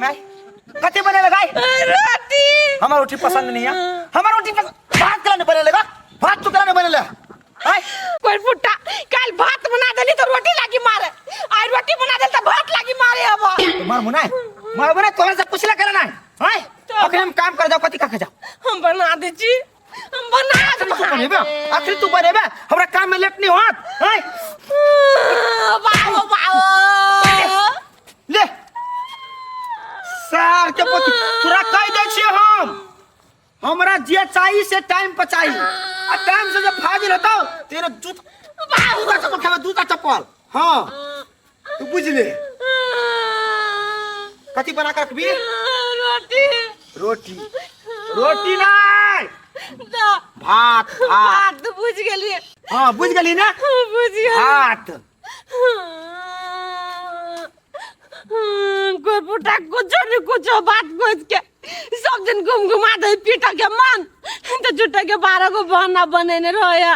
में आय कथी बनेले गाय? रोटी। हमर रोटी पसंद नहीं है, हमर रोटी पसंद। भात केला नहीं बनेले गा? भात तू केला नहीं बनेले? आय कोई फुट्टा काल भात बना देली तो रोटी लागी मारे, आई रोटी बना देली तो भात लागी मारे। अब तो मार मुना मार मुना, तोरा से पूछला केला नहीं? आय अखनी हम काम कर जाओ, कथी खा के जाओ? हम बना दे छी, हम बना अखनी तू बनेबे, अखनी तू बनेबे, हमरा काम में लेट नहीं होत। आय वाओ वाओ ले सार के पोती, तोरा कह दै छियै हम, हमरा जे चाही से टाइम पर चाही, आ टाइम से जब फाजिल होतौ तेरे जूता जूता चप्पल खेबै, जूता चप्पल। हाँ तू बुझ ले कथी बना के रखबी? रोटी। रोटी रोटी नहीं, भात। भात भात बुझ गेलियै। हाँ बुझ गेली ना? बुझ गेली। भात। कोई पुटा कुछो नहीं कुछो बात खोज के सब दिन घुम घुमा दे पीटा के मन तो झूठा के 12 गो बहाना बनेने रहे।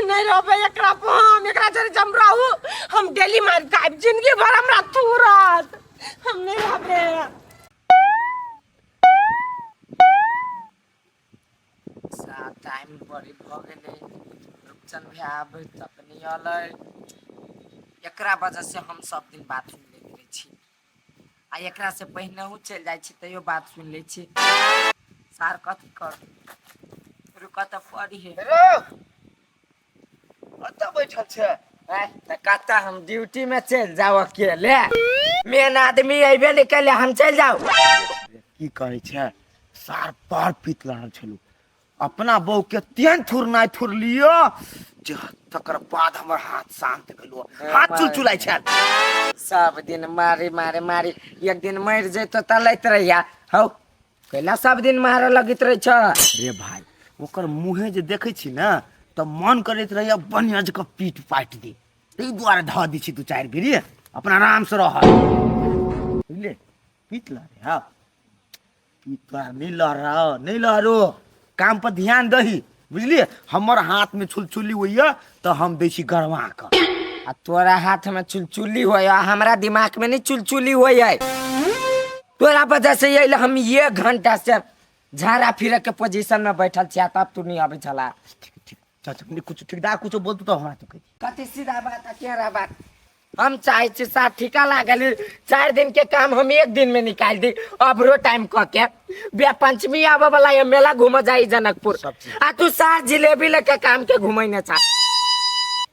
नहीं रहबे एकरा पर हम, एकरा जरे जम रहू हम डेली मार खाइब जिंदगी भर हमरा थूरत, हम नहीं रहबे। सा टाइम बड़ी भऽ गेलै, रूपचन भैया आबै तक नहि अलै। एकरा वजह से हम सब दिन बात सुनि लैत रहै छी, आ एकरा से पहिनहु चलि जाइ छी तैयो बात सुनि लै छी। सार कथी कर रुकऽ तऽ पड़ी है। हेलो कतऽ बैठल छै? आँय, तऽ कतऽ हम ड्यूटी में चलि जाउ अकेले? मेन आदमी अयबे नहि कैले, हम चलि जाउ? की कहै छै सार पार पीत रहल छलू, अपना बहू के तेहन थुरनाइ थुरलियो जे तकर बाद हमर हाथ शांत भेलो, हाथ चुलचुलाइ छल। सब दिन मारी मारे मारी, एक दिन मरि जैतो तऽ लैत रहिया। हौ कैला सब दिन मारऽ लगैत रहै छ? रे भाई ओकर मुँहे जे देखै छी ने तऽ मन करैत रहैया बढ़िआँ जकाँ पीट पाटि दी, ताहि दुआरे धऽ दै छी दू चारि बेरी, अपना आराम से रह। बुझलियै? पीट लऽ रे, हाँ पीट तोरा नहीं लड़ रहा, नहीं लड़ो, काम पर ध्यान दही बुझलियै? हमर हाथ में छुलछुली होइया तऽ हम दै छी गरमा कऽ। आ तोरा हाथ में चुलचुली होय आ हमरा दिमाग में नहीं चुलचुली होय है। तोरा वजह से अइले हम एक घंटा से झाड़ा फिरे के पोजीशन में बैठल छिया, तब तू नहीं आबै छला। ठीक ठीक चल चल, नहीं कुछ ठेकेदार कुछ बोलतू तो हमरा तो कहि। कथी सीधा बात आ केरा बात? हम चाहे छी साथ ठीका लागल 4 दिन के काम हम 1 दिन में निकाल दी, अबरो टाइम क के। बे पंचमी आवे वाला है, मेला घूमे जाई जनकपुर, सब चीज। आ तू सार जिलेबी लेके काम के घूमे ने चा।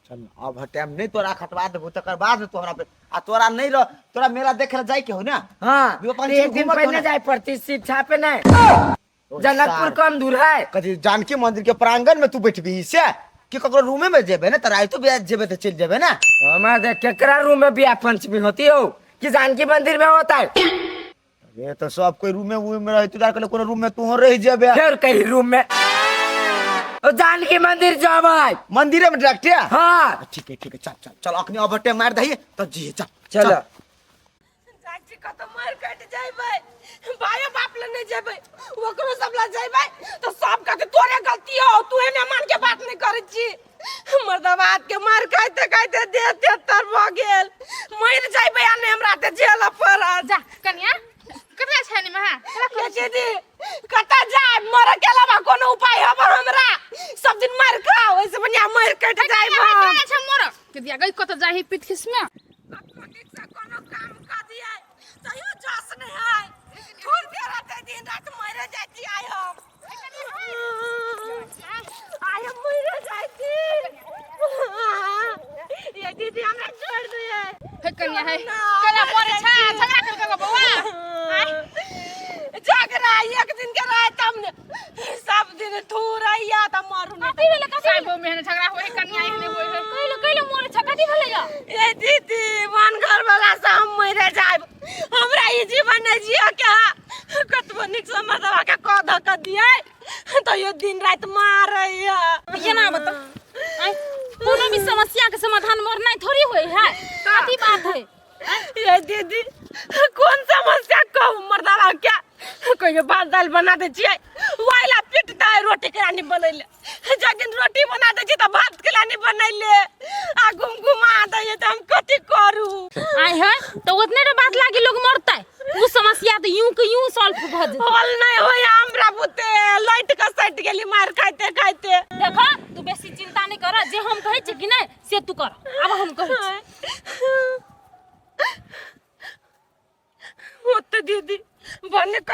चल अब टाइम नहीं तोरा खटवा देबो तकर बाद तोरा पे, आ तोरा नहीं रह, तोरा मेला देखे ला जाए के हो ना? हाँ, विवाह पंचमी एक दिन घूमत हो पहले ना? जाए पड़ती शिक्षा पे नहीं। ओ जनकपुर सार। कम दूर है। कथी जानकी मंदिर के प्रांगण में तू बैठबी से कि ककरो रूमे में जेबे ना? त राइतो बियाह जेबे त चल जेबे ना। हमारे देख केकरा रूम में बियाह पंचमी होती हो कि जानकी मंदिर में होता है? अरे तो सब कोई रूमे वूमे में रहे, तू जाके कोनो रूम में तू रह जेबे। फिर कहीं रूम में ओ जानकी मंदिर जाबे। मंदिरे में डायरेक्ट? हाँ। ठीक है ठीक है, चल चल चल, अखनी ओवरटेक मार दही त जी चल। चलो। चाची कत मार कट जाइबै, भाइयो बाप ले नहीं जेबै, ओकरो सब ला जाइबै तो सब कहते तोरे गलती हो, तू हे मेहमान के बात नहीं करै छी। मर्दाबाद के मार खाइते खाइते देह तेतर भ गेल, मरि जाइबै आ नहीं हमरा ते जेल पड़त। जा कनिया कतरा छै नि महा? ये दीदी कतऽ जाय, मरऽ के अलावा कोनो उपाय हब हमरा? सब दिन मार खाओ, ओइसे बढ़िया मरि कटि जाइब हम। छै मर के दिया गई कतऽ जाही पीठ खिस में? अपनो ठीक से कोनो काम कऽ दियै तैयो जस नहि है, थोड़ देर रहतै दिन राति मरे जाइ छी। आइ हम आइ हम मरे जाइ छी। ये दीदी हमरा छोड़ दियै। हे कनिया हे कनिया मरे छा, झगड़ा कर के बौआ। झगड़ा एक दिन के रहे तब ने, सब दिन थूरैया त मरू ने। कथी भेलै? कथी साहब में झगड़ा होय कनिया एहने होय है। कैलो कैलो मरे छा, कथी भेलै या? ए दीदी वन घर वाला से हम मरे जायब, हमरा ई जीवन नहीं जिया के है। कतबो नीक से मर्दवा के कह धऽ के दियै तो यो दिन राति मारैया। ये ना बता आय, कोनो भी समस्या के समाधान मरनाइ थोड़ी होय है, कथी बात है? ये दीदी कौन समस्या कहू मर्दवा के? कहियो भात दालि बना दै छियै वाइला पिटता है रोटी के रानी बनैले, जब दिन रोटी बना दै छियै तऽ भात के रानी बनैले आ घुम घुमा दै तऽ हम कथी करू? आय है तो उतने रे बात लागी लोग मरतै, उ समस्या तो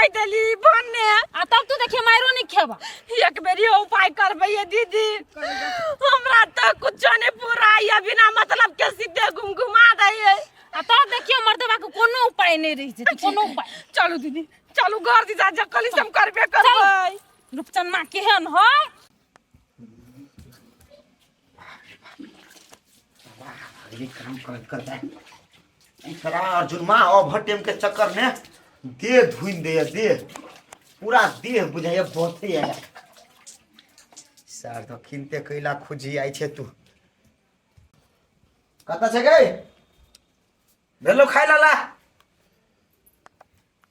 देली भन्ने। आ तब तू देखिए मारो नहीं खेबा। एक बेरी उपाय करबै ये दीदी, हमरा तऽ कुछो नहीं पूरा या बिना मतलब के सीधे घुम घुमा दैये। आ तब देखियो मर्दबा के कोनो उपाय नहीं रही छै, कोनो उपाय। चलू दीदी चलू घर दिशा जकली हम करबे करबै। रूपचन माँ केहन है? ये काम कर कर जाए साला अर्जुन माँ ओवर टाइम के चक्कर में देह धुइन दे, देह पूरा देह बुझाइए बहुते है सर। तो खिनते कैला खुजी आई छे तू, कतऽ छै गई? भेलो खाइ लाला?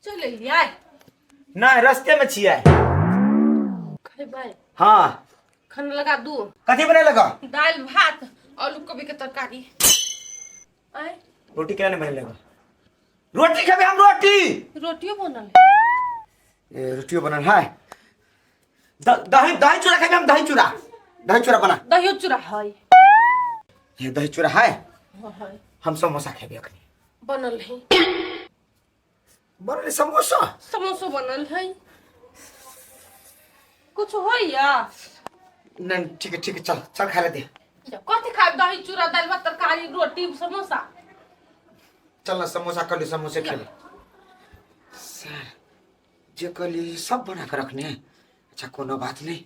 चल एलियै? नहि, रस्ते में छियै। खेबै? हाँ। खाना लगा दू। कथी बनेलक? दालि भात आलू कोबी के तरकारी। आँय? रोटी केना नहि बनेलक? रोटी खेबै हम रोटी। रोटियो बनल। ए, रोटियो बनल है। दही दही चूड़ा खेबै हम, दही चूड़ा, दही चूड़ा बना। दहियो चूड़ा है। ये दही चूड़ा है? हाँ, है। हम समोसा खेबै अखनी। बनल है। बनल है समोसा? समोसो बनल है। कुछ होइया? नहीं, ठीक है ठीक है, चल चल खा लेते। कथी खाब? दही चूड़ा, दालि भात, तरकारी, रोटी, समोसा? चल ना, समोसा कर ली, समोसे खेले सर जे कहली सब बना के रखने। अच्छा, कोनो बात नहीं।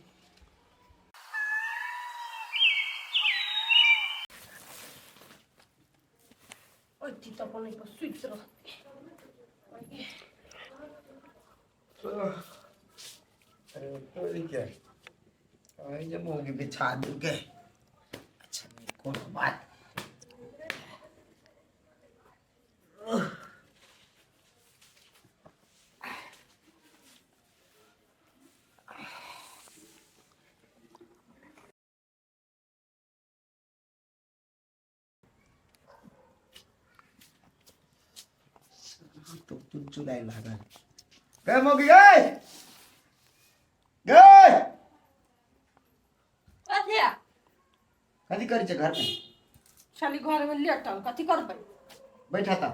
ओहि तऽ अपन पर सुति रहतै। अरे तोरी के आई जे मोगी बिछा दूगे। अच्छा, नहीं कोनो बात। तो चुनचुनाय लागल गे मोगी, गे गे। कथी? कथी करै छै घरमे? छली घरमे लेटल, कथी करबै? बैठा ता,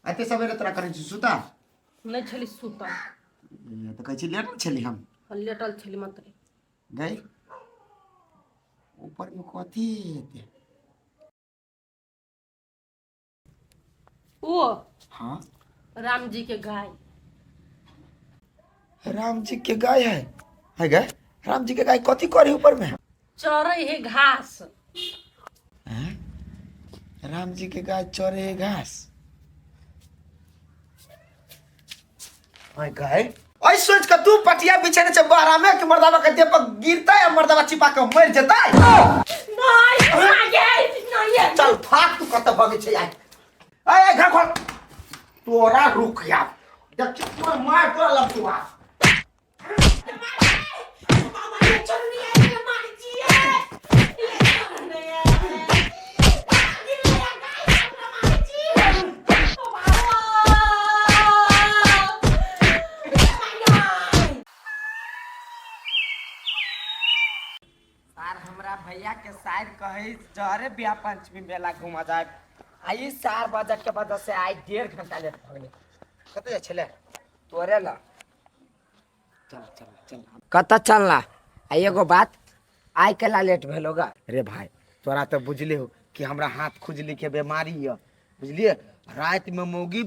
एते सवेरे तोरा करै छी सुता? नहि छली सुतल। ए, तऽ कहै छी लेटल छली हम। लेटल छली मात्र। गई, ऊपरमे कथी हेतै? ओ। हाँ। राम जी के गाय। राम जी के गाय है? है गाय? राम जी के गाय कथी करी ऊपर में? चरै है घास। हैं? राम जी के गाय चरे है घास? हाय गाय, ऐ सोच के तू पटिया बिछेने छै बहरा में कि मर्दावा के देह पर गिरतै आ मर्दावा छिपा के मर जेतै? नहीं आगे नहीं। चल भाग, तू कतऽ भगै छै? आइ आइ आइ, घर खोल, तोरा रुक यार, देख तोरा मार, तोरा लग तू आ। बाबा ये चोरनी आई है, मार जी है ये चोरनी है, गिर गया गाय हमरा मार जी। ओ बाबा। सार हमरा भैया के सार कहे जरे बिया पंचमी मेला घुमा जाए, आ ई 4 बजे के वजह से आई 1.5 घंटा लेट भऽ गेलै। कतऽ जाइ छलै? तोरे ला। चल चल चल। कतऽ चलना? आ एगो बात, आइ केला लेट भेलो गा? रे भाई, तोरा तऽ बुझले हो कि हमरा हाथ खुजली के बीमारी यऽ, बुझलिए? रातिमे मौगी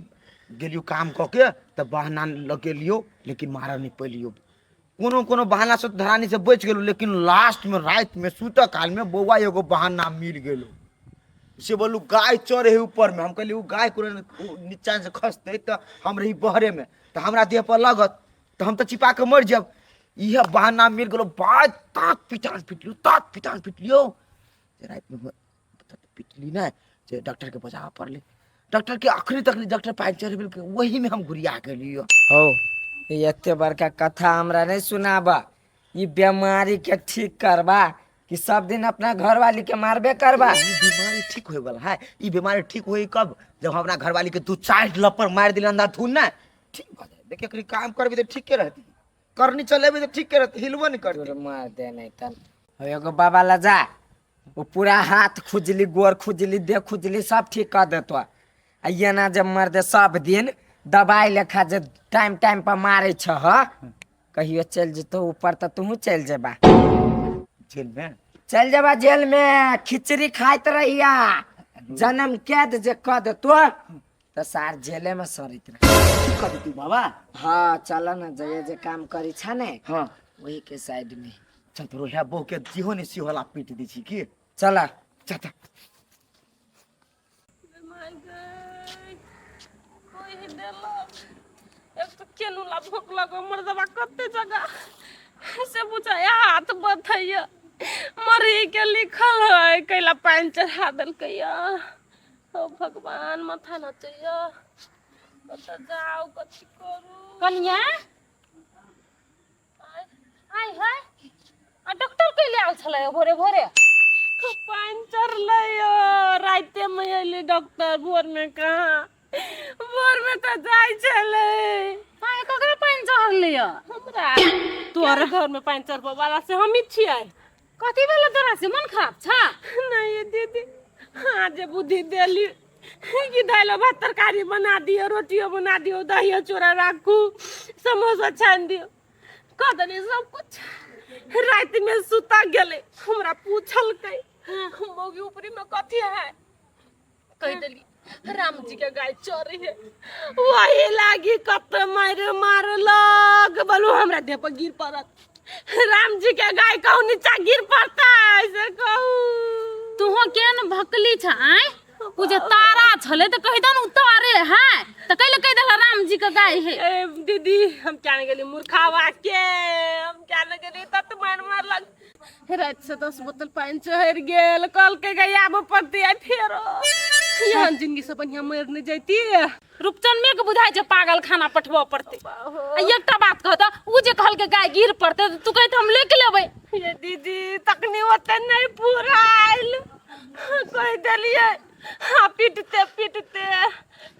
गेलियो काम कऽ के तऽ बहाना लगेलियो, लेकिन मारऽ नहि पेलियो। कोनो कोनो बहाना से धरानी से बचि गेलू, लेकिन लास्टमे रातिमे सुतऽ कालमे बौआ एगो बहाना मिल गेलो। से बोलू गाय चढ़े है ऊपरमे। हम कहलियै ओ गाय कोनो नीचा से खसतै तऽ हम रही बहरेमे तऽ हमरा देह पर लगत तऽ हम तऽ चिपा के मरि जायब। इएह बहाना मिल गेलो। बात तात पिटान पिटलियो, तात पिटान पिटलियो जे रातिमे पिटली नहि जे डॉक्टरके बजाबऽ पड़लै। डॉक्टरके अखनी तक नहि डॉक्टर पानि चढ़ि गेल, वहीमे हम गुड़िया गेलियो। हौ, ई एते बड़का कथा हमरा नहीं सुनाब। ई बीमारी के ठीक करबा कि सब दिन अपना घरवाली के मारबे करबा? ई बीमारी ठीक होए वाला है। ई बीमारी ठीक होई कब? जब हम अपना घरवाली के दू चार लपड़ मार दिल अंधाधुन ना, ठीक भऽ जाए। देखिए, अखनी काम करबी तऽ ठीके रहती, करनी चलेबी तऽ ठीके रहती, हिलबो नहीं करती। तोर मार दे नहीं तन। हौ, एगो बाबा ला जा, वो पूरा हाथ खुजली, गोर खुजली, देह खुजली सब ठीक कर देतो। आ एना जब मर दे सब दिन दबाई लेखा जे टाइम टाइम पर मारे छह, कहियो चलि जेतौ ऊपर तऽ तूहू चलि जेबा। जेल में? चलि जेबा जेल में, खिचड़ी खाइत रहिया, जन्म कैद जे कऽ देतो तऽ सार जेले में सड़ैत रह। की कऽ देतू बाबा? हाँ चल न, जइए जे काम करी छ ने। हाँ। वही के साइड में। चल तो रोहिया बहू के जीहो ने सिहोला पीट दी छी की। चला। चल चल। एक तो केनुला भूख लगो मर्दबा कते जगह से बुझाया हाथ बथैया, मरी के लिखल है, कैला पानि चढ़ा देलकैया। ओ भगवान, माथा नचैया, कतऽ जाउ, कथी करू? कनिया आइ है, आ डॉक्टर कैले आयल छलै भोरे भोरे? पानि चढ़लै, राइते में अयलै डॉक्टर, भोर में कहाँ, भोर में तऽ जाइ छलै। हाँ, ककरा पानि चढ़लै? हमरा तोहर घर में पानि चढ़बै वाला से हमही छियै। कथी भेलै तोरा से, मन खराब छ? नहीं दीदी, हाँ जे बुद्धि देली कि दालि भात तरकारी बना दियौ, रोटियो बना दियौ, दहियो चूड़ा राखू, समोसा छानि दियौ, कऽ देलियै सब कुछ। राति में सुता गेलै, हमरा पूछलकै, मौगी ऊपरी में कथी है? कहि देली राम जी के गाय चोरी है। वही लागी कत मारे मारलक, बोलू हमरा देह पर गिर पड़त, राम जी के गाय कहू नीचा गिर पड़ता है से कहू। तुहो केहन भकली छ आय, उ जे तारा छलै तऽ कहि दन उ तारे है, तऽ कैले कहि देला राम जी के गाय है? ए दीदी, हम क्या ने गेली मूर्खावा के, हम क्या ने गेली, तत मार मारलक। राति से 10 बोतल पानि चढ़ि गेल, कल के गई आबऽ पड़ती आइ फेरो, एहन जिंदगी से बढ़िया मरि नहि जैती। रूपचन में के बुझाइ छै पागल खाना पठबऽ पड़तै। आ एकटा बात कह तऽ, उ जे कहलकै गाय गिर पड़तै तऽ तू कहैत हम लेके लेबै। ये दीदी, तखनी ओते नहि फुरायल, कहि देलियै। हाँ, पीटते पीटते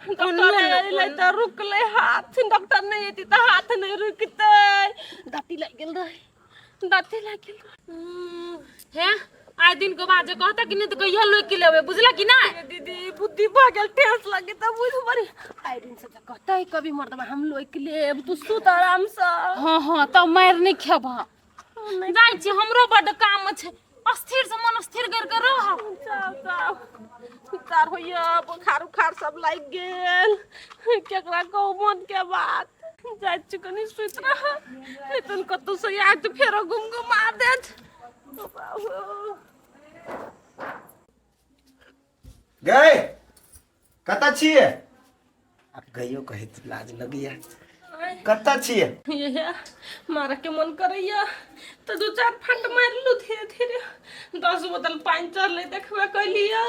डॉक्टर अयलै तऽ रुकलै हाथ, डॉक्टर नहि एती तऽ हाथ नहि रुकतै। दाँती लागि गेल रहै, दाँती लागि गेल रहै। हे, आइ दिन के बाद जे कहता कि नहि तऽ कहियो लोकि लेबै, बुझला कि नहि? ये दीदी, बुद्धि भऽ गेल ठेस लगे तऽ बुझ बड़ी आइ दिन से तऽ कहतै कभी मर्दबा हम लोकि लेब, तू सुत आरामसँ। हाँ हाँ, तब मारि नहि खेबह। जाइ छी, हमरो बड्ड काम छै, अस्थिर से मन अस्थिर कर के रह। जाउ जाउ, उतार होइया, बोखार उखार सब लागि गेल, केकरा कहू मन के बात? जाइ छी कनि सुति रह, नहि तऽ कतौ से आयत फेरो गुम गुमा देत। ओ बाबू। गए कतऽ छियै आब? गयो कहैत लाज लगैया, कतऽ छियै? ये मारे के मन करैया तऽ दू चार फट मारि लू धीरे धीरे, 10 बोतल पानि चढ़लै देखबे कैलिया,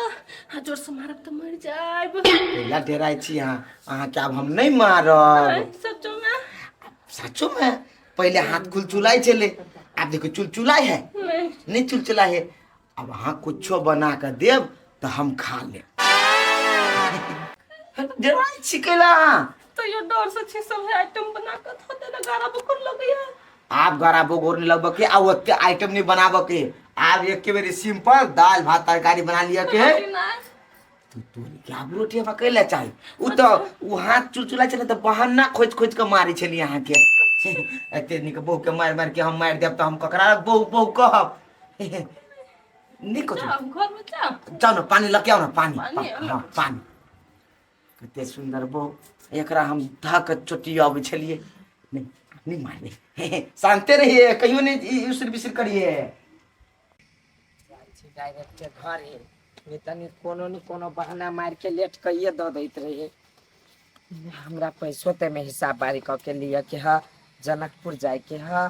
आ जोर से मारब तऽ मरि जायब। पहिला डेराइ छी अहाँ, अहाँके आब हम नहि मारब। सचो में? सचो में। पहिले हाथ कुलचुलाइ छलै, आब देखो चुलचुलाइ है? नहीं। नहि चुलचुलाइ है। आब अहाँ कुछो बना कऽ देब तऽ हम खा लेब। डेराइ छी कैला अहाँ? तैयो डर से छी, सब आइटम बना कऽ धऽ देने गारा बकुर लगैया। आब गरा बोगोर नहीं लगबऽ के, आ ओते आइटम नहीं बनाबऽ के, आब एक बेर सिंपल दाल भात तरकारी बना लिअ के है। रोटी नहि? तू तोरी के आब रोटी हमरा कैला चाही? उ तऽ उ हाथ चुलचुलाइ छलै तऽ बहाना खोजि खोजि कऽ मारै छलियै अहाँके। एते नीक बहू के मारि मारि के हम मारि देब तऽ हम ककरा बहू बहू कहब? नहि कथी। जाउ घर में जाउ। जाउ ने, पानी लऽ के आउ ने, पानी। पानी? हाँ पानी। कते सुन्दर बहू, एकरा हम धऽ कऽ चोटी अबै छलियै। नहि नहि मारबै, शान्ते रहिए, कहियो नहि उसर बिसर करिए। जाइ छी डायरेक्ट घरे, नहि तनी कोनो ने कोनो बहाना मारि के लेट कहिए दऽ दैत रहियै। हमरा पैसो ताहिमे हिसाब बारी कऽ के लिअ के ह, जनकपुर जाइके ह,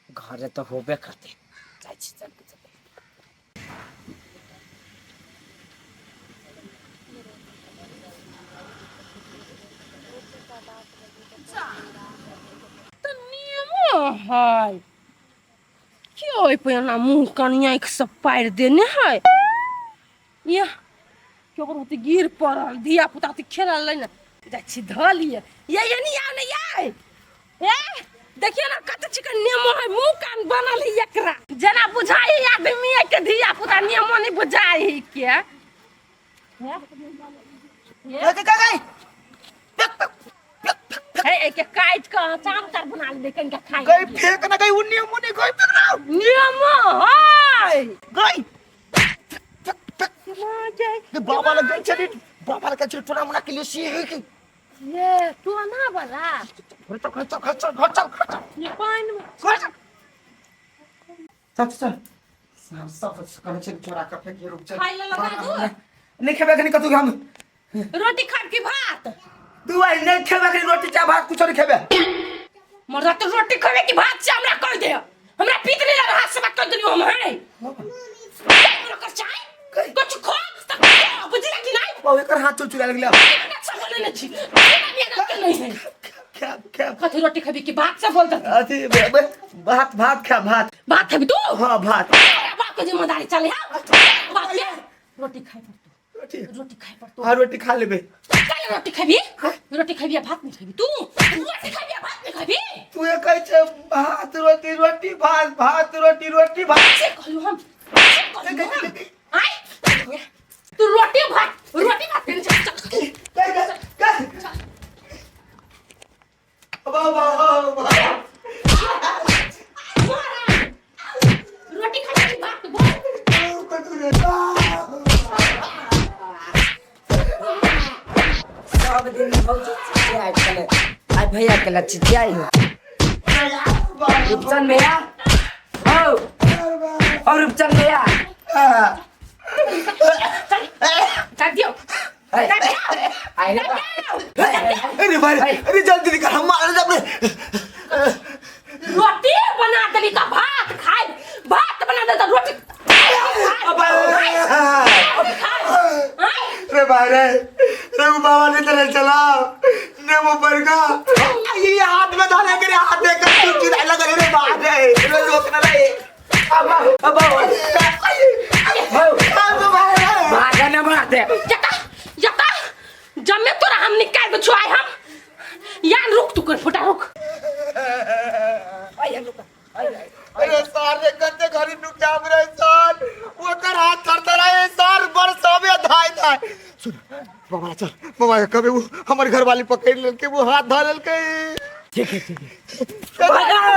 घरे तऽ होबे करतै। जाइ छी जल्दी जल्दी। तऽ नियमो है कि ओहि पर एना मुँह कान आँखि सब पारि देने है? यह केकरो तऽ गिर पड़ल, धिया पुता तऽ खेलल ने। जाइ छी धऽ लिअ। ये ये नहीं आओ, नहीं आए। ए देखियो ना कते चिकन नेमो है, मुंह कान बनल है एकरा, जेना बुझाई आदमी के धिया पुता नेमो नहीं बुझाई है के। गई गई गई। हे एके काट के अचार उचार बना ले कनिका खाइ गई फेंक ना गई उन्नी मुन्नी गई फेंक ना नियम है गई फेंक फेंक ये बाबा लग गई चली बाबा लग गई टोना मुना के लिए सी है कि ये टोना वाला घर चल घर चल घर चल घर चल घर चल ये पानी में घर चल चल चल सब सब कनेक्शन चोरा के फेंक ये रुक चल खाइ ला लगा दू नहीं खेबे कनी कतू हम रोटी खाब की भात तू आई नहीं खेबे कनी रोटी चाहे भात कुछ नहीं खेबे मर्दा तो रोटी खाबे की भात से हमरा कह दे हमरा पीत नहीं लगा हाथ से बात कर देलियो हम है कर चाय कुछ खो त खो बुझला कि नहीं ओ एकर हाथ चुरा लगले अच्छा बोले नहीं छी मेरा के नहीं है खा खा कथी रोटी खाबी की भात से बोल दे अथी भात भात खा भात भात खाबी तू हाँ भात तोरा बाप के जिम्मेदारी चले हां बाप के रोटी खाए पड़तो रोटी रोटी खाए पड़तो हाँ रोटी खा लेबे काहे रोटी खाबी रोटी खाबी आ भात नहीं खाबी तू रोटी खाबी आ भात नहीं खाबी तू ये कहै छै भात रोटी रोटी भात भात रोटी रोटी भात से कहलु हम से कहलु हम आय तू रोटी भात खेने चल चल गई गई गई बाबा बाबा रोटी खाबी भात बोल सब दिन भौजी चिचियाइ छलै आइ भैया के लए चिचियाइ हो रूपचंद भैया हौ औ रूपचंद भैया चल चल दियो आइ रे बा। अरे भाई अरे जल्दी निकल हम मार दे अपने रोटी बना देली त भात खाइ भात बना दे त रोटी रे भाई रे रे वो बाबा ने चले चला ने वो बरगा ये हाथ में धाने करे हाथ देकर तू चुरा लगा रे बाप रे रे रोक ना रे अब अब अब भागा न मार दे जता जता जमे तोरा हम निकाल दे छुआई हम यान रुक तू कर फुटा रुक अरे सर रे कते घरी नुकाम रे सर ओकर हाथ थरथराए सर बड़ सबे धाय धाय सुन बाबा चल बाबा कभी वो हमर घर वाली पकड़ लेलके वो हाथ धर लेलके ठीक है ठीक है